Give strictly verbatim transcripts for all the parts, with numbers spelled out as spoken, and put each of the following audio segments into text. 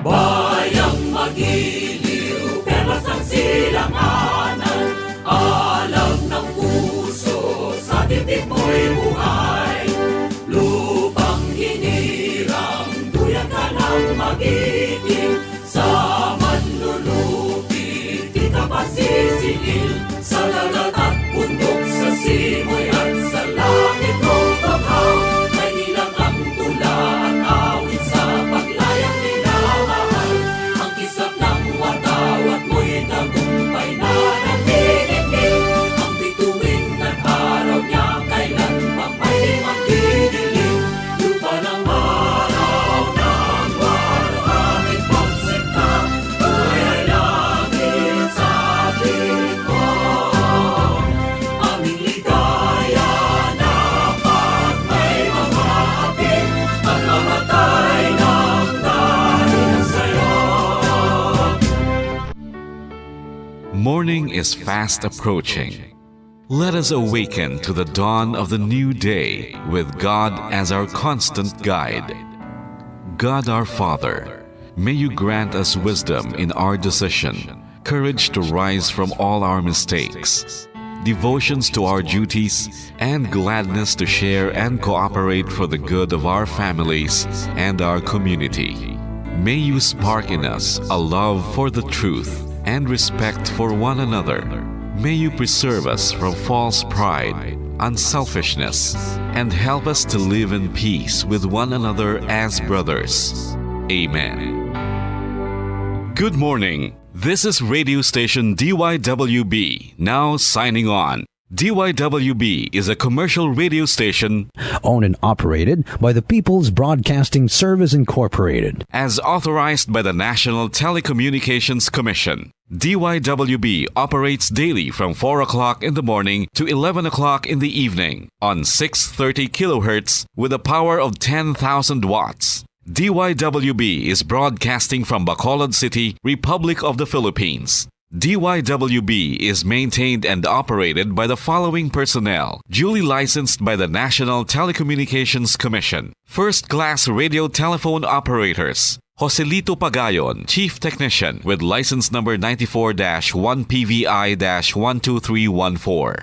Bayang magiliw, perlas ng silanganan, alam ng puso, sa titik mo'y buhay. Lupang hinirang, duyan ka ng magiting, sa manlulupit, di ka pasisiil, sa dagat at bundok, sa simoy at sa langit mong banghaw. May ilang ang tula at awit sa paglayang minamahal. Ang kislap ng watawat mo'y tagumpay na naniningil. Ang bituin ng araw niya kailan pang may magdidilim. Lupa ng araw ng walang hangin pagsinta, buhay ay langit sa atin mo. Aming ligaya na pag may mga api, at mamatay ng dahil sa'yo. Morning is fast approaching. Let us awaken to the dawn of the new day with God as our constant guide. God our Father, may you grant us wisdom in our decision, courage to rise from all our mistakes, devotions to our duties, and gladness to share and cooperate for the good of our families and our community. May you spark in us a love for the truth and respect for one another. May you preserve us from false pride, unselfishness, and help us to live in peace with one another as brothers. Amen. Good morning. This is radio station D Y W B, now signing on. D Y W B is a commercial radio station owned and operated by the People's Broadcasting Service Incorporated. As authorized by the National Telecommunications Commission. D Y W B operates daily from four o'clock in the morning to eleven o'clock in the evening on six thirty kilohertz with a power of ten thousand watts. D Y W B is broadcasting from Bacolod City, Republic of the Philippines. D Y W B is maintained and operated by the following personnel, duly licensed by the National Telecommunications Commission. First class radio telephone operators, Joselito Pagayon, Chief Technician, with license number ninety-four dash one P V I dash one two three one four.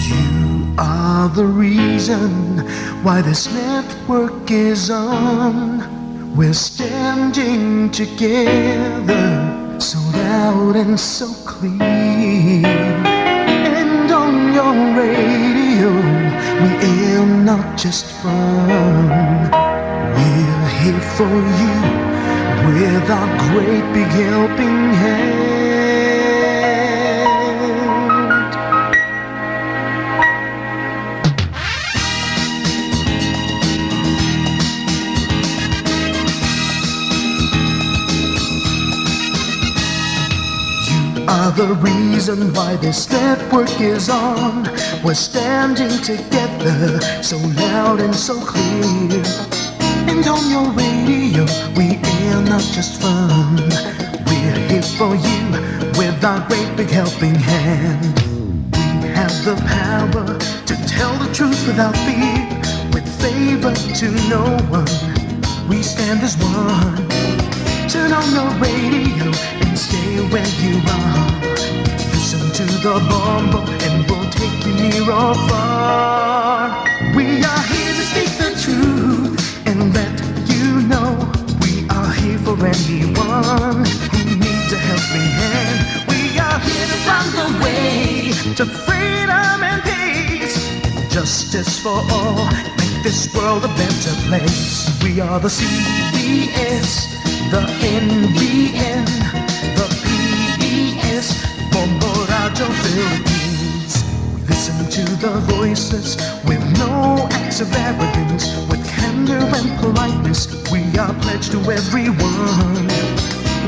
You are the reason why this network is on. We're standing together, so loud and so clear. And on your radio, we aim not just fun. We're here for you with our great big helping hand. You are the reason why this network is on. We're standing together, so loud and so clear. And on your radio, we air not just fun. We're here for you with our great big helping hand. We have the power to tell the truth without fear, with favor to no one. We stand as one. Turn on your radio and stay where you are. Listen to the bombo and we'll take you near or far. We are here to speak the truth and let you know we are here for anyone who needs a helping hand. We are here to find the way to freedom and peace, justice for all, make this world a better place. We are the C B S, the N B N, the P B S, Bombo Radio Philippines. We listen to the voices with no acts of arrogance, with candor and politeness. We are pledged to everyone.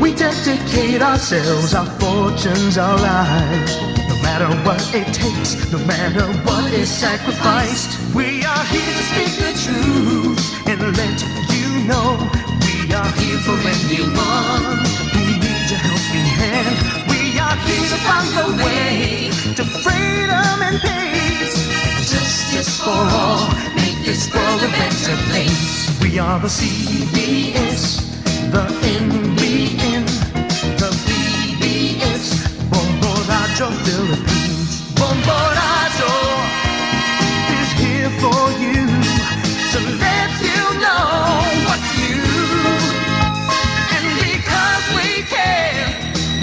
We dedicate ourselves, our fortunes, our lives. No matter what it takes, no matter what is sacrificed, we are here to speak the truth and let you know we are here for anyone who needs a On the way to freedom and peace. Justice for all, make this world a better place. We are the C B S, the N B N, the P B S, Bombo Radyo Philippines. Bombo Radyo is here for you to let you know what's new. And because we care,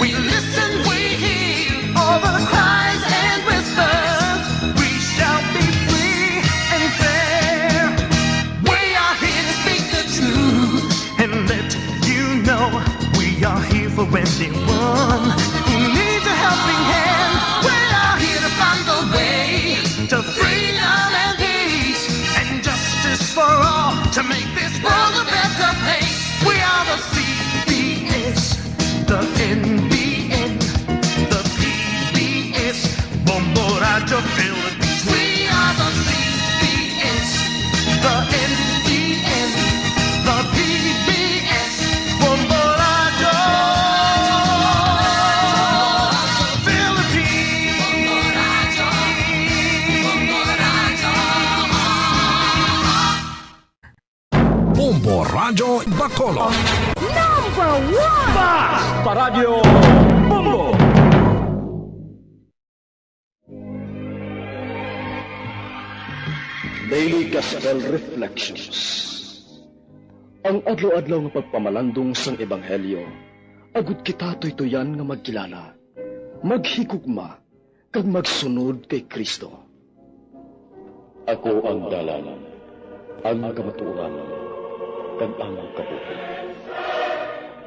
we listen, we hear all the cries and whispers. We shall be free and fair. We are here to speak the truth and let you know we are here for anyone who needs a helping hand. We are here to find the way to freedom and peace and justice for all to make this world a better place. We are the C B S, the N B N, the P B S, Bombo Radyo Philippines. We are the C B S, the N B N, the P B S, Bombo Radyo Philippines. Bombo Radyo Bacolod. Number one! Basta Radyo Bombo! Daily Gospel Reflections. Ang adlaw-adlaw nga pagpamalandong sang Ebanghelyo, agud kita tuytuyan nga magkilala, maghigugma, kag magsunod kay Cristo. Ako ang dalan, ang kamatuoran, kag ang kabuhi.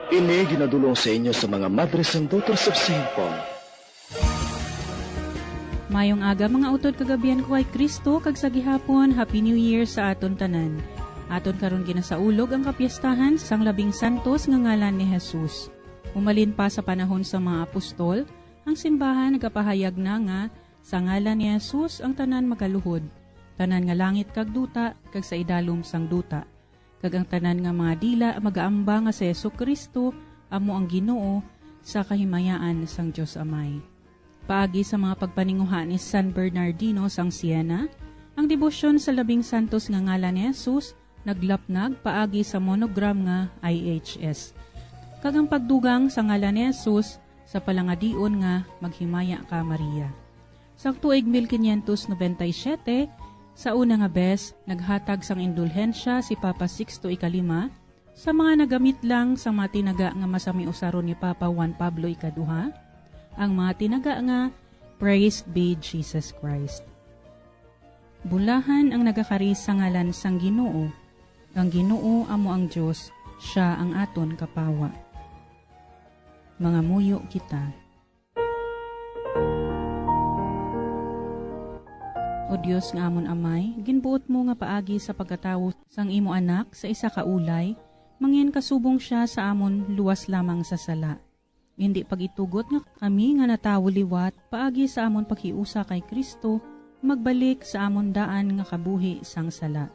Ini ginadul-ong sa inyo sa mga Madres and Daughters of Saint Paul. Mayong aga, mga utod kag abyan ko kay Cristo, kag sa gihapon, Happy New Year sa aton tanan. Aton karon ginasaulog ang kapiestahan sang labing santos nga ngalan ni Jesus. Umalin pa sa panahon sa mga apostol, ang simbahan nagapahayag na nga sa ngalan ni Jesus ang tanan magaluhod, tanan nga langit kag duta, kag sa idalom sang duta, kag ang tanan nga mga dila magaamba nga si Jesu-Cristo amo ang Ginoo sa kahimayaan sang Dios Amay. Paagi sa mga pagpaninguha ni San Bernardino sang Siena, ang debosyon sa labing santos nga ngalan ni Jesus naglapnag paagi sa monogram nga I H S, kag ang pagdugang sa ngalan ni Jesus sa palangadion nga Maghimaya Ka, Maria. Sa tuig mil quinientos noventa y siete, sa una nga bes, naghatag sang indulhensya si Papa Sixto Ikalima sa mga nagamit lang sang mga tinaga nga masamiusaron ni Papa Juan Pablo Ikaduha, ang mga tinaga nga Praise be Jesus Christ. Bulahan ang nagakari sa ngalan sang Ginoo. Ang Ginoo amo ang Dios, sia ang aton kapawa. Mangamuyo kita. O Dios nga amon Amay, ginbuot mo nga paagi sa pagkatawo sang imo Anak sa isa ka ulay, manginkasubong sia sa amon luwas lamang sa sala. Indi pag-itugot nga kami nga natawo liwat paagi sa amon paghiusa kay Cristo, magbalik sa amon daan nga kabuhi sang sala.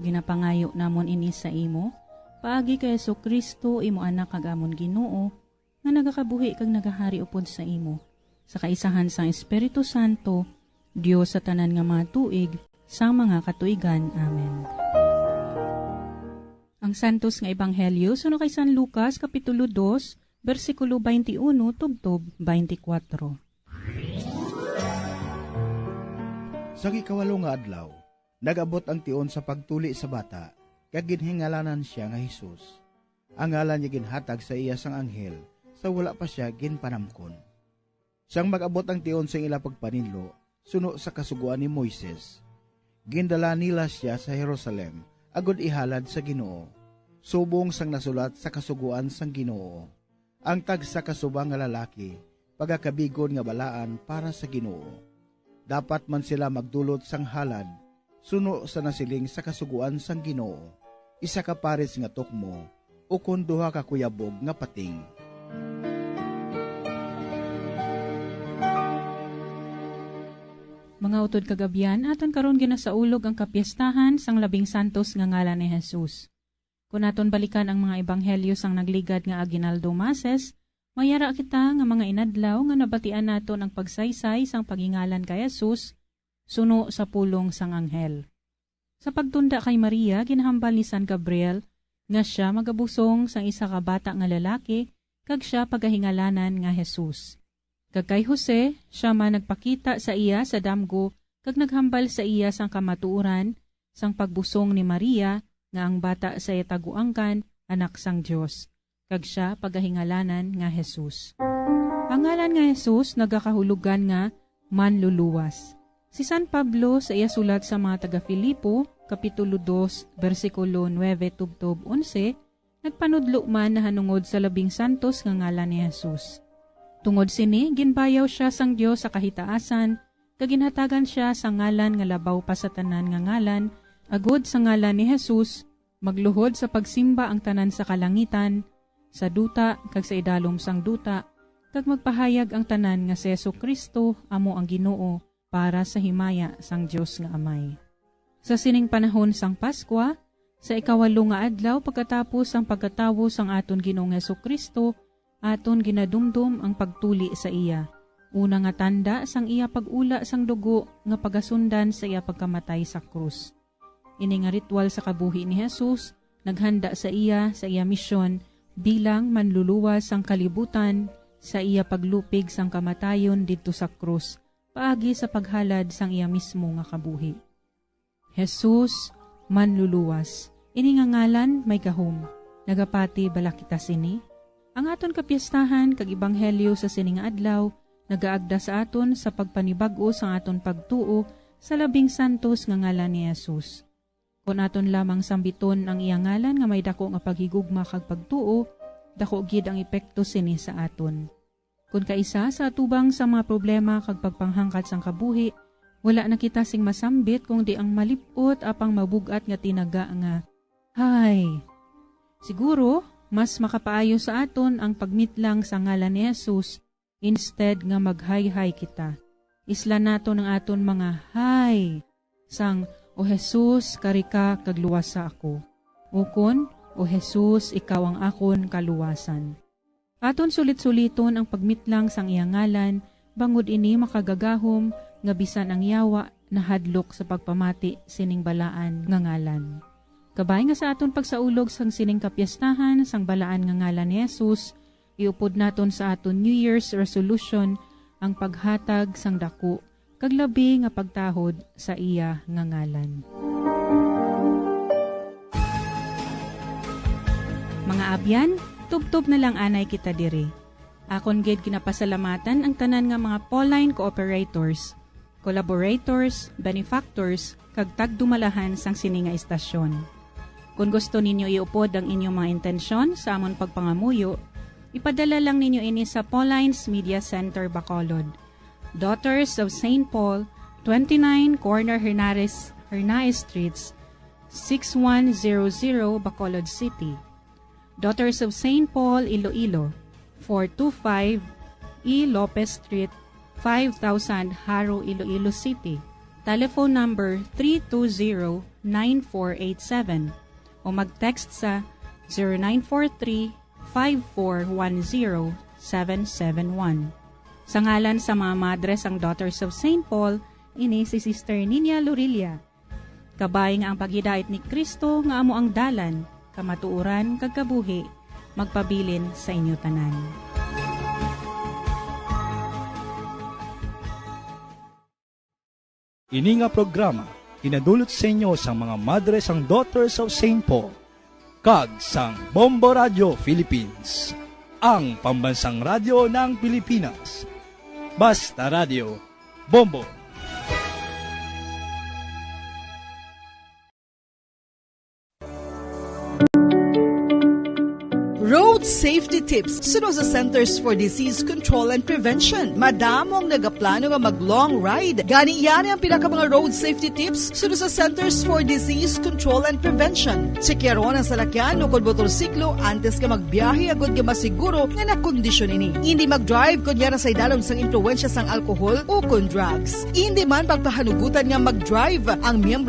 Ginapangayo namon ini sa imo, paagi kay Jesu-Cristo, imo Anak kag amon Ginoo, nga nagakabuhi kag nagahari upod sa imo, sa kaisahan sang Espiritu Santo, Dios sa tanan nga mga tuig, sang mga katuigan. Amen. Ang Santos nga Ebanghelyo suno kay San Lucas, Kapitulo dos, bersikulo twenty-uno tubtob twenty-kuwatro. Sa ikawalo nga adlaw, nag-abot ang tion sa pagtuli sa bata, kag ginhingalanan sia nga Jesus. Ang ngalan niya ginhatag sa iya sang anghel, sa wala pa sia ginpanamkon. Sang mag-abot ang tion sang ila pagpaninlo, suno sa Kasugoan ni Moises, gindala nila sia sa Jerusalem agod ihalad sa Ginoo, subong sang nasulat sa Kasugoan sang Ginoo: "Ang tagsa ka subong nga lalaki pagakabigon nga balaan para sa Ginoo. Dapat man sila magdulot sang halad, suno sa nasiling sa Kasugoan sang Ginoo: 'Isa ka pares nga tukmo, ukon duha ka kuyabog nga pating.'" Mga utod kag abyan, aton karon ginasaulog ang kapiestahan sang labing santos nga ngalan ni Jesus. Kon aton balikan ang mga ebanghelyo sang nagligad nga Aguinaldo Masses, May ara kita nga mga inadlaw nga nabatian naton ang pagsaysay sang paghingalan kay Jesus suno sa pulong sang anghel. Sa pagtunda kay Maria, ginhambal ni San Gabriel nga sia magabusong sang isa ka bata nga lalaki, kag sia pagahingalanan nga Jesus. Kag kay Jose, sia man nagpakita sa iya sa damgo kag naghambal sa iya sang kamatuoran sang pagbusong ni Maria, nga ang bata sa iya taguangkan anak sang Dios, kag sia pagahingalanan nga Jesus. Ang ngalan nga Jesus nagakahulogan nga manluluwas. Si San Pablo sa iya sulat sa mga taga-Filipo, Kapitulo dos, bersikulo nuebe tubtob onse, nagpanudlo man nahanungod sa labing santos nga ngalan ni Jesus. Tungod sini, ginbayaw sia sang Dios sa kahitaasan, kag ginhatagan sia sang ngalan nga labaw pa sa tanan nga ngalan, agod sa ngalan ni Jesus, magluhod sa pagsimba ang tanan sa kalangitan, sa duta, kag sa idalom sang duta, kag magpahayag ang tanan nga si Jesu-Cristo amo ang Ginoo para sa himaya sang Dios nga Amay. Sa sining panahon sang Paskwa, sa ikawalo nga adlaw pagkatapos sang pagkatawo sang aton Ginoong Jesu-Cristo, aton ginadumdom ang pagtuli sa iya, una nga tanda sang iya pag-ula sang dugo nga pagasundan sa iya pagkamatay sa krus. Ini nga ritual sa kabuhi ni Jesus naghanda sa iya sa iya misyon bilang manluluwas sang kalibutan sa iya paglupig sang kamatayon didto sa krus paagi sa paghalad sang iya mismo nga kabuhi. Jesus, Manluluwas, ini nga ngalan may gahom. Nagapati bala kita sini? Ang aton kapiestahan kag ebanghelyo sa sini nga adlaw nagaagda sa aton sa pagpanibag-o sang aton pagtuo sa labing santos nga ngalan ni Jesus. Kon aton lamang sambiton ang iya ngalan nga may dako nga paghigugma kag pagtuo, dako gid ang epekto sini sa aton. Kon kaisa sa atubang sa mga problema kag pagpanghangkat sang kabuhi, wala na kita sing masambit kundi ang malip-ot apang mabug-at nga tinaga nga, "Hay!" Siguro, mas makapaayo sa aton ang pagmitlang sa ngalan ni Jesus instead nga maghayhay kita. Islan naton ang aton mga "Hay!" sang, "O Jesus, kari ka kag luwasa ako." Ukon, "O Jesus, ikaw ang akon kaluwasan." Aton sulit-suliton ang pagmitlang sang iya ngalan, bangod ini makagagahom nga bisan ang yawa nahadlok sa pagpamati sining balaan nga ngalan. Kabay nga sa aton pagsaulog sang sining kapiestahan sang balaan nga ngalan ni Jesus, iupod naton sa aton New Year's resolution ang paghatag sang dako kag labi nga pagtahod sa iya nga ngalan. Mga abyan, tubtob na lang anay kita diri. Akon gid ginapasalamatan ang tanan nga mga Pauline cooperators, collaborators, benefactors, kag tagdumalahan sang sini nga istasyon. Kon gusto ninyo iupod ang inyong mga intensyon sa amon pagpangamuyo, ipadala lang ninyo ini sa Pauline's Media Center, Bacolod, Daughters of Saint Paul, twenty-nine Corner Hernares, Hernaez Streets, six one zero zero, Bacolod City. Daughters of Saint Paul, Iloilo, four two five E Lopez Street, five thousand, Jaro, Iloilo City. Telephone number three two zero, nine four eight seven, o mag-text sa zero nine four three, five four one zero, seven seven one. Sa ngalan sa mga madre sang Daughters of Saint Paul, ini si Sister Ninia Lorilla. Kabay nga ang paghidait ni Cristo nga amo ang dalan, kamatuoran, kag kabuhi, magpabilin sa inyo tanan. Ini nga programa ginadulot sa inyo sang mga madre sang Daughters of Saint Paul kag sang Bombo Radio Philippines, ang pambansang radyo ng Pilipinas. Basta Radio, Bombo. Road safety tips suno sa Centers for Disease Control and Prevention. Madamo ang nagaplano nga mag-long ride. Gani, yari ang pila ka mga road safety tips suno sa Centers for Disease Control and Prevention. Tsekyaron ang salakyan o kon motorsiklo antes ka magbiyahe agod nga masiguro nga nakondisyon ini. Indi mag-drive kon yara sa idalom sang impluwensya sang alkohol o kon drugs. Indi man pagpahanugutan nga mag-drive ang miyembro